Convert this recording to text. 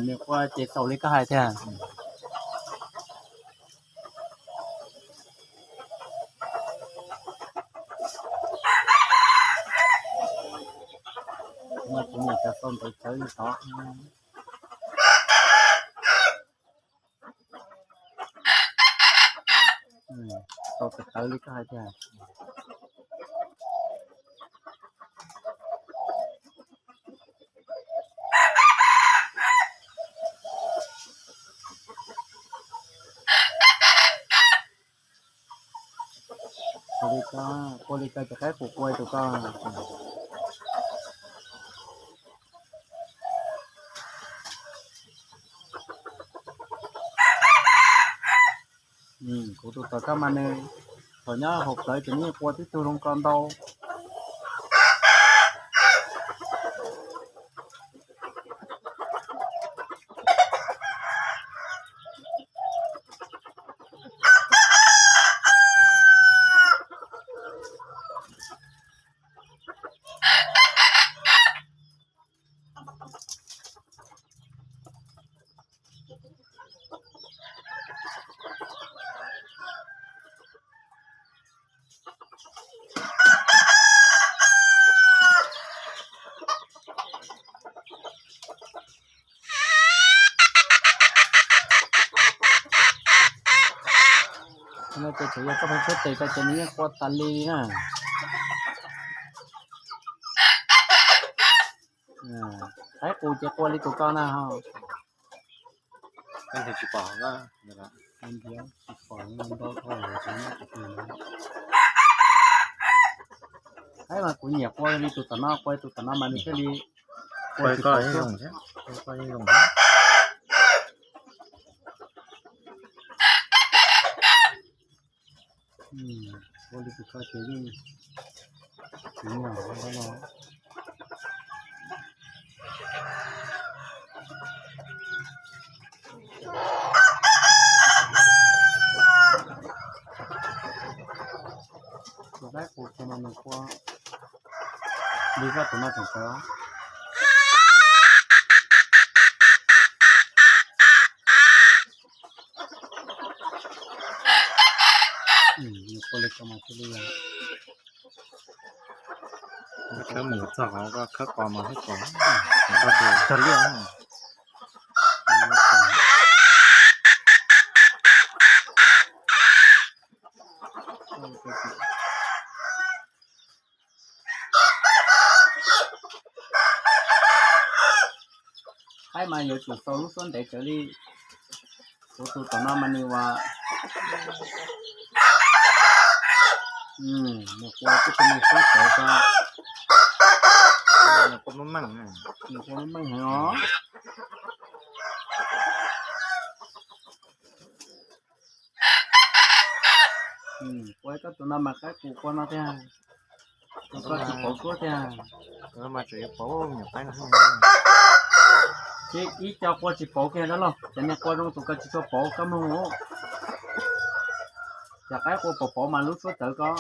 Nws qua ces tau li koj hais thiab. Kuv niam cov tau ntawv txawv li tod. Tau txawv txawv li koj hais tiag. Ua li ko, ua li ko ces qaib qus qua tus ko. Kuv tus tom koj mas nws thaum nyob hauv plawv ces nws yeej qua tib tug zoo ko ntau. No ces tsuas yog koj pheej tshuab tes ko ces nws yeej qua tas li na. Qaib qus ces qua li tus ko na ho. Tsis pom, tsis pom ntau. Qaib mas kuv nyiam qua li tus tom no, qua tus tom no mas nws thiaj li qua tsis pom. Ua li tus ko ces yeej tsis nyuaj ua no. Tus qaib qus ces mas nws qua li koj tus no tseem txawv. Nws qua li ko mas thiaj li khawb mus txog qhov ko, khawb qos mas thiab ko. Tag liaj. Qaib mas yuav tsum tau lub suab ntev tsawv li. Kuv tus tom no mas nws ua, nws qua tib tug me suab tsawv ko. Nws qua meej heev os. Ua koj tus no mas qaib qus qua no tiag. Tus ko tsis pauv suab tiag. Ces ib co qua tsis pauv kiag dab laug, ces niag qua zoo tus ko tsis tshua pauv kab moog. Ces qaib qua pauv pauv mas lub suab txawv ko.